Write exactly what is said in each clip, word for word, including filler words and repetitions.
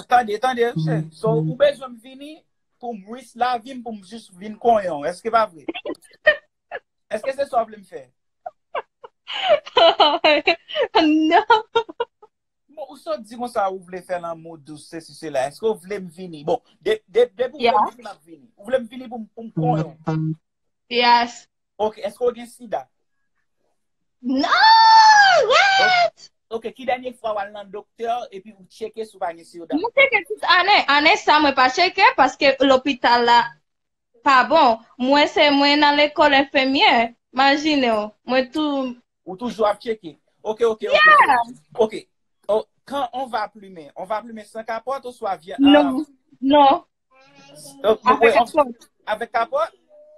Tande, tande, cheri. So, ou bezwen m vini pou m risk lavi m pou m jis vin konyen w. Èske pa vre? Èske se sa w vle m fè? Non. Bon, ou sot di konsa ou vle fè lanmou dous, se si, se la. Èske w vle m vini? Bon, de, de, depi w vle m vini, m ap vini. Ou vle m vini pou m, pou m konyen w? Yes. Ok, èske w gen sida? Non, what? Ok, ki dènye fwa w al nan doktè epi ou tcheke si w pa gen sida? Mwen tcheke tout ane. Ane sa mwen pa tcheke paske lopital la pa bon. Mwen se mwen nan lekòl enfimyè. Imajine w. Mwen tou Ou toujou ap tcheke? Ok, ok, ok. Yeah. Ok. Oh, quand on va plumer, on va plumer sans capote ou soit via... Non, non. Oh, Avèk ouais, on- kapòt. Avec capote?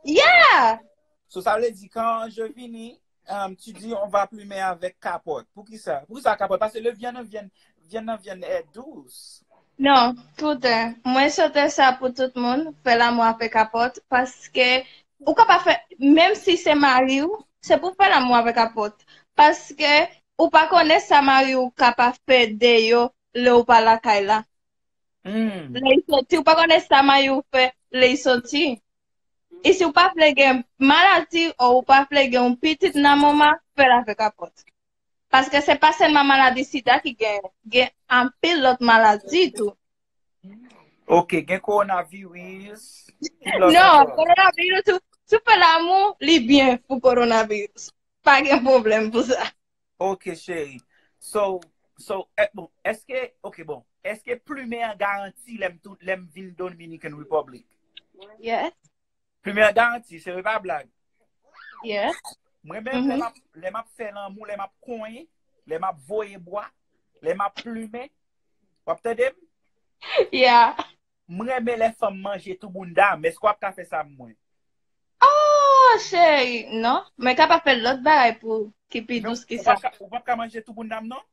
Yeah. So, sa vle di, quand je vini, um, tu dis on va plumer avec capote. Poukisa? Poukisa kapòt? Paske le viande, viande, viande, viande est douce. Non, toutè. Mwen sot sa pou tout moun, fè lanmou avèk kapòt, paske ou ka pa fè, menm si se mari w, se pou fè lanmou avèk kapòt. Paske ou pa konnen sa mari w ka pa fè deyò lè ou pa lakay la. Hmm. Lè l soti, ou pa konnen sa mari w fè lè l soti. E si ou pa vle gen maladi, ou pa vle gen yon pitit nan moman, fè l avèk kapòt. Paske se pa sèlman maladi sida ki gen, gen anpil lòt maladi tou. Ok, gen kowonaviris. Ki lòt Non, ankò? Kowonaviris, ou, si w fè lanmou, li byen pou kowonaviris. Pa gen pwoblèm pou sa. Ok, cheri. So, so, eh, bon, èske, ok, bon, èske plimen an garanti lè m tou, lè m vin Dominican Republic? Yes. Plimen an garanti, se vre pa blag. Yes. Mwen menm, lè Mhm. m ap, lè m ap fè lanmou, lè m ap konyen, lè m ap voye bwa, lè m ap plimen, w ap tande m? Yeah. M renmen lè fanm manje tou bounda m. Èske w ap ka fè sa pou mwen? Oh, cheri, non. Mwen ka pa fè lòt bagay pou ki pi dous ki Ou sa. p ap ka, ou p ap ka manje tou bounda m, non?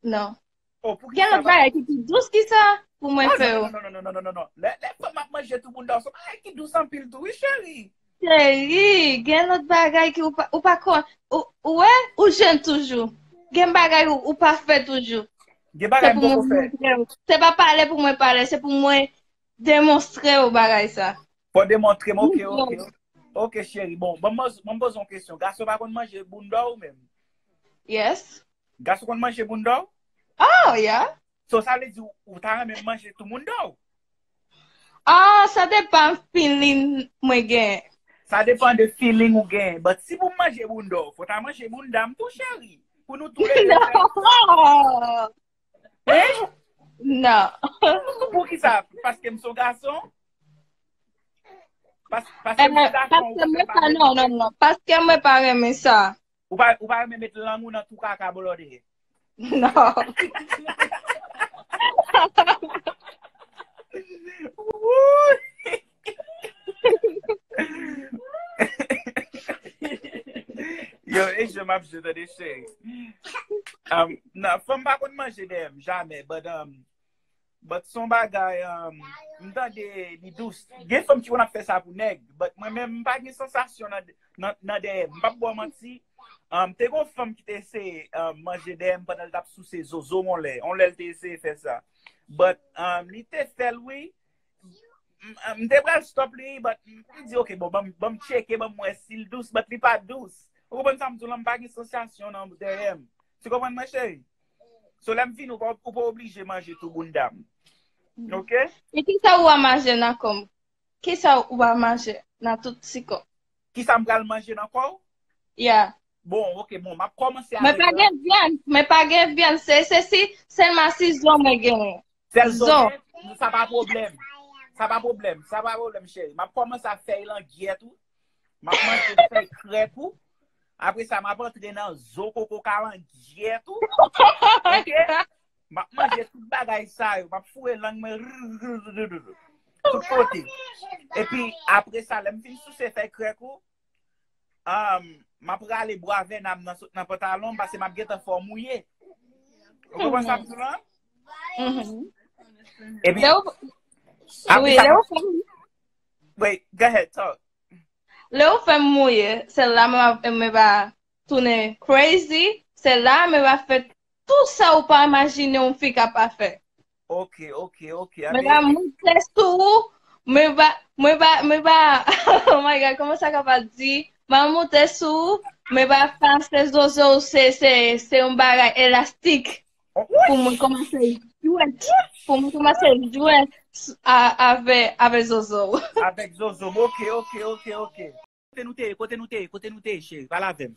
Non. Oh, pou ki Gen sa lòt bagay ki pi dous ki sa pou mwen Oh, fè yo. Non, non, non, non, non, non, non, non. Lè, lè fanm ap manje tou bounda w, se yon bagay ki dous anpil tou, wi, cheri. Cheri, gen lòt bagay ki ou pa, ou pa kon, ou, ou wè, ou jèn toujou. Gen bagay ou, ou pa fè toujou. Gen Se bagay m pou poko mwen fè. montre w. Se pa pale pou mwen pale, se pou mwen demonstre w bagay sa. Fò demontre m, ok, ok. Montre w. Ok, cheri. Bon, bon, mwen, mwen poze yon kesyon. Gason pa konn manje bounda w menm? Yes. Gason konn manje bounda w? Oh, yeah. So, sa vle di ou, ou ta renmen manje tou bounda w? Ah, sa depan feeling mwen gen. Sa depan de feeling ou gen. But si pou m manje bounda w, fò ta manje bounda m tou, cheri. Pou nou tou le de fè. Non. Hein? Non. Pou ki sa? Paske m se yon gason? Pas, paske m se Eh, yon gason, ou paske fè mwen pa pa, non, non, non. Paske mwen pa renmen sa. Ou pa, ou pa renmen met lang ou nan tou kaka blòde? Non. Wouy! Yo, e je m ap jwe, tande, cheri. Um, nan, fanm pa konn manje dèyè m, jamè, but, um, but se yon bagay, um, m tande li dous. Gen fanm ki konn ap fè sa pou nèg, but mwen menm, m pa gen sansasyon nan, nan, nan dèyè m. M p ap ba w manti. Um, te gen yon fanm ki te eseye, um, manje dèyè m pandan l t ap souse zozo m yon lè. Yon lè l te eseye fè sa. But, um, li te fè l, wi. M, m te pral stop li, but m, m di, ok, bon, ban m, ban m tcheke, ban m wè si l dous, but li pa dous. Ou konprann sa m di w lan, m pa gen sansasyon nan dèyè m. Tu konprann mwen, cheri? So, lè m vini, ou pa, ou pa oblije manje tou bounda m. Ok? E kisa ou a manje nan kò m? Kisa ou a manje nan tout ti kò? Kisa m pral manje nan kò w? Yeah. Bon, ok, bon, m ap kòmanse Mwen avèk pa gen vyann, mwen pa gen vyann, se, se si, sèlman si zo mwen genyen. Sèl zo Zo. Men, sa pa pwoblèm. Sa pa pwoblèm, sa pa pwoblèm, cheri. M ap kòmanse ak fèy langyèt ou. M ap manje fèy krèk ou. Apre sa, m ap antre nan zo koko kalangyèt ou. Ok? M ap manje tout bagay sa yo. M ap foure lang mwen. Tout kote. Epi, apre sa, lè m fin souse fèy krèk ou, um, m ap rale bwa vèna m nan sot nan pantalon m, paske m ap gentan fè w mouye. Ou konprann sa m di w lan? Mhm. Epi, Lè ou, apre wi, sa, lè ou fè m, wait, go ahead, talk. Lè ou fè m mouye, se la mwen va, mwen va tounen crazy, se la mwen va fè tout sa ou pa imajine yon fi ka pa fè. Ok, ok, ok. Mwen pa moute sou ou, mwen pa, mwen pa, mwen pa, oh my God, kòman sa kapab di? Mwen moute sou ou, mwen pa panse zozo se, se, se yon bagay elastik pou mwen kòmanse jwe, pou mwen kòmanse jwe avè, avè zozo. Avèk zozo. Ok, ok, ok, ok. Kote nou te ye, kote nou te ye, kote nou te ye, cheri? Pale avè m.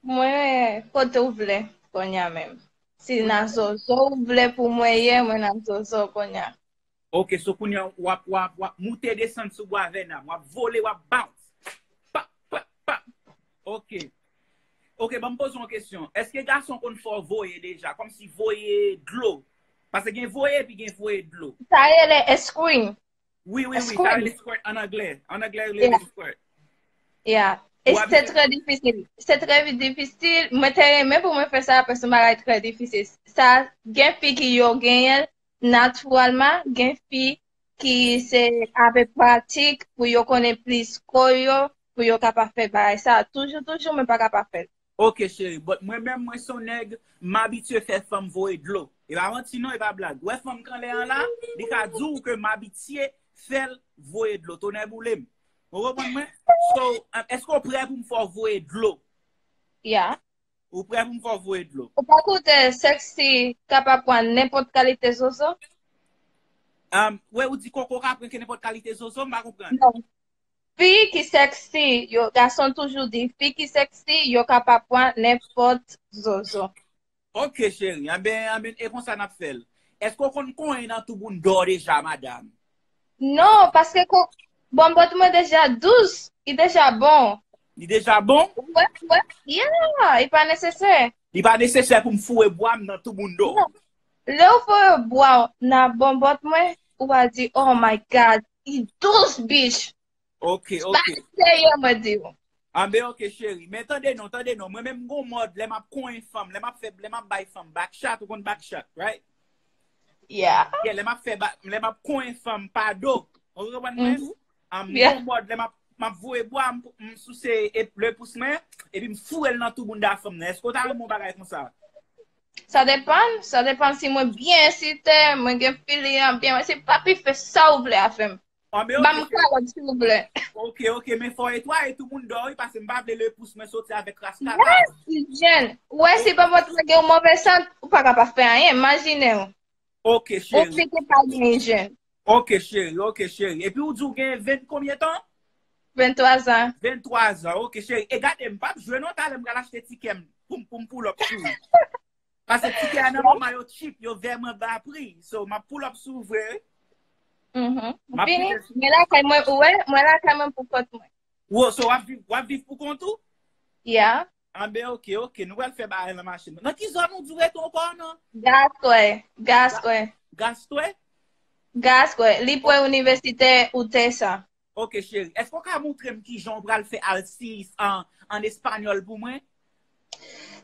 Mwen, kote w vle, kounye a menm. Si nan zozo w vle pou mwen ye, mwen nan zozo kounye a. Ok, so kounye a, w ap, w ap, w ap moute desann sou bwa vènam, w ap vole, w ap bounce. Pa, pa, pa. Ok. Ok, ban m poze yon kesyon. Èske gason konn fè w voye deja? Kòmsi voye dlo. Paske gen voye epi gen voye dlo. Sa rele squirt. Wi, wi, wi, sa rele squirt an anglè. An anglè, rele squirt. Yeah. E se trè difisil. Se trè difisil. Mwen te renmen pou mwen fè sa, paske se yon bagay trè difisil. Sa, gen fi ki yo genyen l natirèlman, gen fi ki se avèk pratik pou yo konnen plis kò yo, pou yo kapab fè bagay sa. Toujou, toujou, mwen pa kapab fè l. Ok, cheri. But mwen menm, mwen se yon nèg, m abitye fè fanm voye dlo. E pa manti non, e pa blag. Ou wè fanm kanlè an la, li ka di w ke m abitye fè l voye dlo. Tonè boule m. Ou konprann mwen? So, èske w prè pou m fè w voye dlo? Yeah. Ou prè pou m fè w voye dlo? Ou pa koute sexy kapab pran nenpòt kalite zozo? Um, wè, ou di koko ka pran ke nenpòt kalite zozo, m pa konprann. Non. Fi ki sexy, yo, gason toujou di, fi ki sexy, yo kapab pran nenpòt zozo. Ok, cheri. Anben, anben, e konsa n ap fè l. Èske w konn konyen nan toubounda w deja, madanm? Non, paske ko-, bonbòt mwen deja dous, li deja bon. Li deja bon? Wè, wè, yeah, li pa nesesè. Li pa nesesè pou m foure bwa m nan toubounda w. Non. Lè w foure bwa w nan bonbòt mwen, ou va di, "Oh my God, li dous, bitch." Ok, ok. Bagay serye, mwen di w. Anben, ok, cheri. Men tande non, tande non. Mwen menm, m gon mòd, lè m ap konyen fanm, lè m ap fè, lè m ap bay fanm back shot, ou konn back shot, right? Yeah. Yeah, lè m ap fè ba-, lè m ap konyen fanm pa do. Ou konprann mwen? Mhm. Am, yeah. Gon mòd, lè m ap, m ap voye bwa, m, m souse e, le pous mwen, epi m foure l nan toubounda fanm nan. Èske w ta renmen yon bagay konsa? Sa depann, sa depann si mwen byen eksite, mwen gen feeling an byen, mwen se papi fè sa w vle avè m. Anben, ok, cheri. Ban m kalòt, silvouplè. Ok, ok, men fò etwaye toubounda w, wi, paske m pa vle le pous mwen soti avèk raskata. Yes, ijyèn. Ou wè, si bonbòt mwen gen yon move sant, ou pa kapab fè anyen, imajine w. Ok, cheri. Ou pito pa gen ijyèn. Ok, cheri, ok, cheri. Epi ou di w gen ven konbyen tan? Venntwa zan. Venntwa zan, ok, cheri. E gade, m p ap jwe non, talè m pral achte tikè m pou m, pou m pull up sou ou. Paske tikè a nan moman yo cheap, yo vrèman ba pri. So, m ap pull up sou ou vre, wi. Mhm. M ap vini, kite sou mwen lakay mwen, ou wè, mwen lakay mwen pou kont mwen. Wo, so w ap viv, w ap viv pou kont ou? Yeah. Anben, ok, ok, nou pral fè bagay nan machin. Nan ki zòn ou di w rete ankò, non? Gaskwè, Gaskwè. Ga-, Gaskwè? Gaskwè, li pre inivèsitè Utesa. Ok, cheri. Èske w ka montre m kijan w pral fè alsiyis an, an espanyòl pou mwen?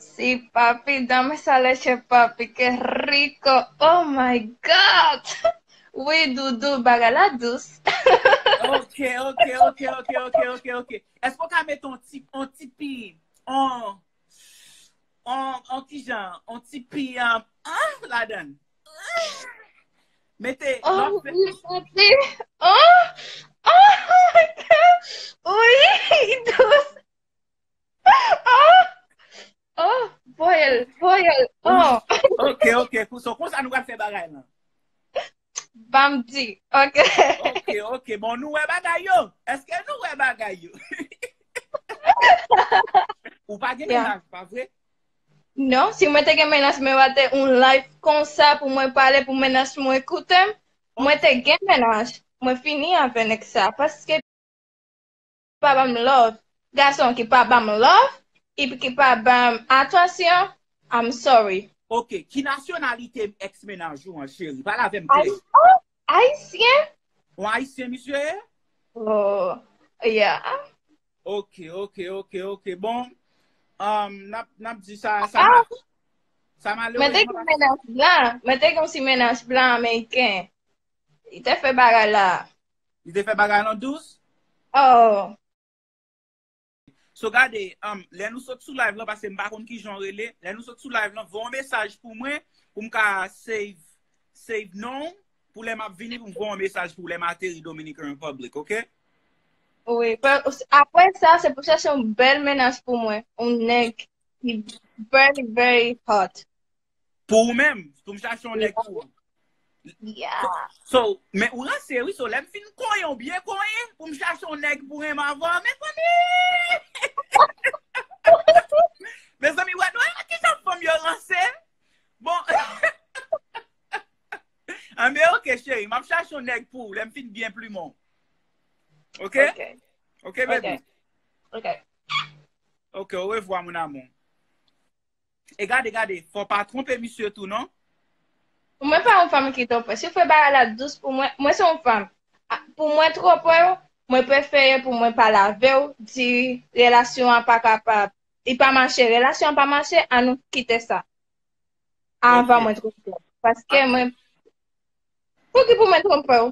Si papi, dame esa leche, papi, qué rico. Oh my God! Wi, doudou, bagay la dous. Ok, ok, ok, ok, ok, ok, ok. Èske w ka mete yon ti, yon ti pi, yon, yon, yon kijan, yon ti pi, um, ah, ladann? Mete, oh, lòt fè- wi, papi. Oh, oh my God. Wi, dous. Oh, oh, voye l, voye l. Oh. Ok, ok, kou-, so konsa nou pral fè bagay lan. Ban m di, ok. Ok, ok, bon, nou wè bagay yo. Èske nou wè bagay yo? Ou pa gen mennaj, pa vre? Non, si mwen te gen mennaj, mwen pa te yon live konsa pou mwen pale, pou mennaj mwen koute m. Mwen te gen mennaj, mwen fini avè nèg sa, paske pa ban m love. Gason ki pa ban m love, epi ki pa ban m atansyon, I'm sorry. Ok, ki nasyonalite èks mennaj ou an, cheri? Pale avè m klè. Ay-, oh, ayisyen? Yon ayisyen misye ye? Oh, yeah. Ok, ok, ok, ok. Bon, um, n ap, n ap di sa, sa, ah, ma-, sa malerezman. Mwen te gen mennaj blan, mwen te gen yon ti mennaj blan ameriken. Li te fè bagay la. Li te fè bagay lan dous? Oh. So gade, um, lè nou sot sou live lan, paske m pa konn kijan w rele, lè nou sot sou live lan, voye yon mesaj pou mwen, pou m ka save, save non, pou lè m ap vini pou m voye yon mesaj pou lè m ateri Dominican Republic, oke? Wi, apre sa, se pou chache yon bèl mennaj pou mwen. Yon nèg ki very, very hot. Pou ou menm, pou m chache yon nèg pou ou. Yeah. So, men ou ranse wi, so lè m fin konyen w byen konyen, pou m chache yon nèg pou renmen avè w, mezanmi! Mezanmi, wè, nou wè kijan fanm yo ranse? Bon. Anben, oke, cheri, m ap chache yon nèg pou ou, lè m fin byen plimen w. Oke? Ok. Oke, baby? Ok. Oke, orevwa, mon amour. E gade, gade, fò pa twonpe misye tou, non? Mwen pa yon fanm ki twonpe. Si w fè bagay la dous pou mwen, mwen se yon fanm. A, pou mwen twonpe w, mwen prefere pou mwen pale avè w, di relasyon an pa kapab. Li pa mache, relasyon an pa mache, an nou kite sa. Anvan Ok. Mwen twonpe w. Paske Ah. Mwen, pou ki pou mwen twonpe w?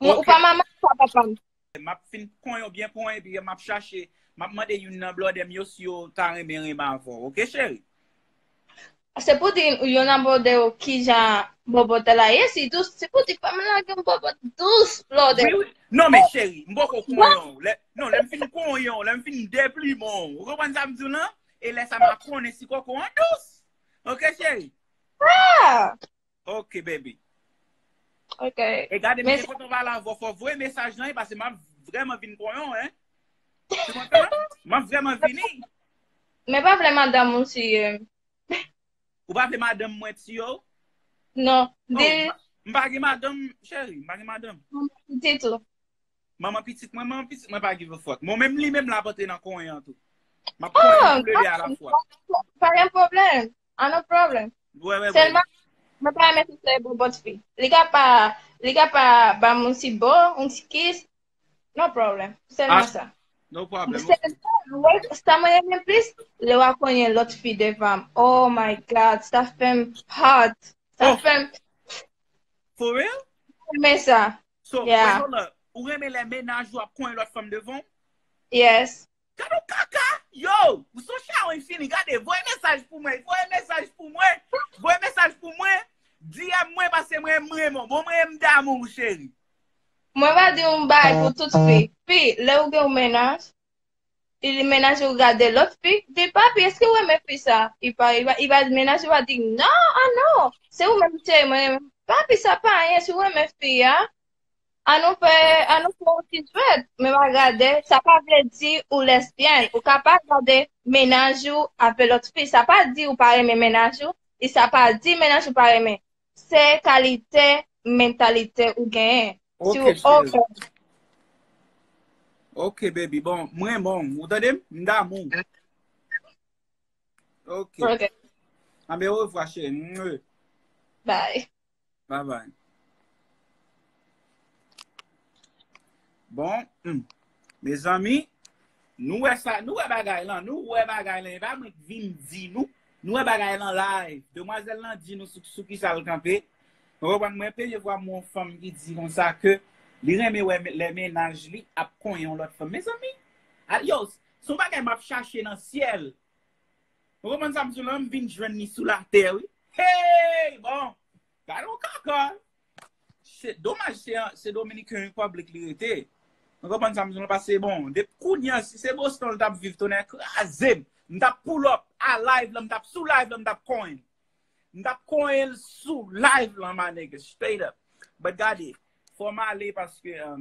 Mwen, Ok. Ou pa manman, ou pa papa m. M ap fin konyen w byen konyen, epi m ap chache, m ap mande youn nan blòdè m yo si yo ta renmen renmen avè w, oke, cheri? Se pou di yon nan blòdè yo kijan bòbòt la ye, si dous, se pou di pa m lage yon bòbòt dous blòdè. Wi, wi. Non, men cheri, m poko konyen w. Lè, non, lè m fin konyen w, lè m fin deplimen w. Ou konprann sa m di w lan? E lè sa m ap konnen si koko an dous. Oke, cheri? Ah! Oke, baby. Ok. E gade, Men men kote w pale avè w, fò voye mesaj lan, paske m ap vrèman vin konyen w, hein? Ou konprann? M ap vrèman vini. Men pa vle madanm ou si, euh, Ou pa vle madanm mwen tiye w? Non, Oh, di m pa gen madanm, cheri, m pa gen madanm. Ditou. Manman pitit mwen, manman pitit mwen pa give a fuck. Mwen menm li menm l ap antre nan konyen an tou. M ap konyen Oh, tou le de a la fwa. Pa gen pwoblèm. Ah, no problem. Wè, wè, wè. Sèlman, mwen pa renmen se bòbòt fi. Li ka pa, li ka pa ba m yon ti bo, yon ti kiss. No problem. Sèlman Ah, sa. No problem. Sèlman, wè, sa mwen renmen plis, lè w a konyen lòt fi devan m. Oh my God, sa fè m hot. Sa Oh. Fè m For real? renmen sa. So, Yeah. Wait, hold up. Ou renmen lè mennaj ou ap konyen lòt fanm devan w? Yes. Gade w kaka! Yo! Ou son chawony fini. Gade, voye mesaj pou mwen. Voye mesaj pou mwen. Voye mesaj pou mwen. D M mwen paske mwen, mwen renmen w. Bon, mwen, m damou w, cheri. Mwen va di yon bagay pou tout fi. Fi, lè ou gen yon mennaj, e mennaj ou gade lòt fi, di, "Papi, èske ou renmen fi sa?" I pa, i va, i va, mennaj ou va di, "Non, ah non, se ou menm, cheri, mwen renmen." "Papi, sa pa anyen, si ou renmen fi a, an nou fè, an nou fè yon ti jwèt." Men pa gade, sa pa vle di ou lesbyèn. Ou ka pa gade mennaj ou avè lòt fi. Sa pa di ou pa renmen mennaj ou, e sa pa di mennaj ou pa renmen. Se kalite mantalite ou genyen. Si Ok, ou cheri. Open. Ok, baby. Bon, mwen, bon, ou tande m? M damou. Ok. Ok. Anben, orevwa, cheri. Mwen. Bye. Bye bye. Bon, hmm. Mezanmi, nou wè sa, nou wè bagay lan, nou wè bagay lan, e pa mwen k vin di nou, nou wè bagay lan live. Demwazèl lan di nou sou, sou ki sa l kanpe. Ou konprann, mwen premye fwa m wè yon fanm ki di konsa ke li renmen wè lè mennaj li ap konyen yon lòt fanm. Mezanmi, a, yo, se yon bagay m ap chache nan syèl. Ou konprann sa m di w lan, m vin jwenn li sou latè, wi. Hey! Bon, gade yon kaka. Se domaj, se, se Dominican Republic li rete. Ou konprann sa m di w lan, paske bon, depi kounye a, si se Boston l t ap viv, tonnè kraze m. M t ap pull up a live lan, m t ap sou live lan, m t ap konyen. M t ap konyen l sou live lan, my nigga, straight up. But gade, fò m ale paske, um,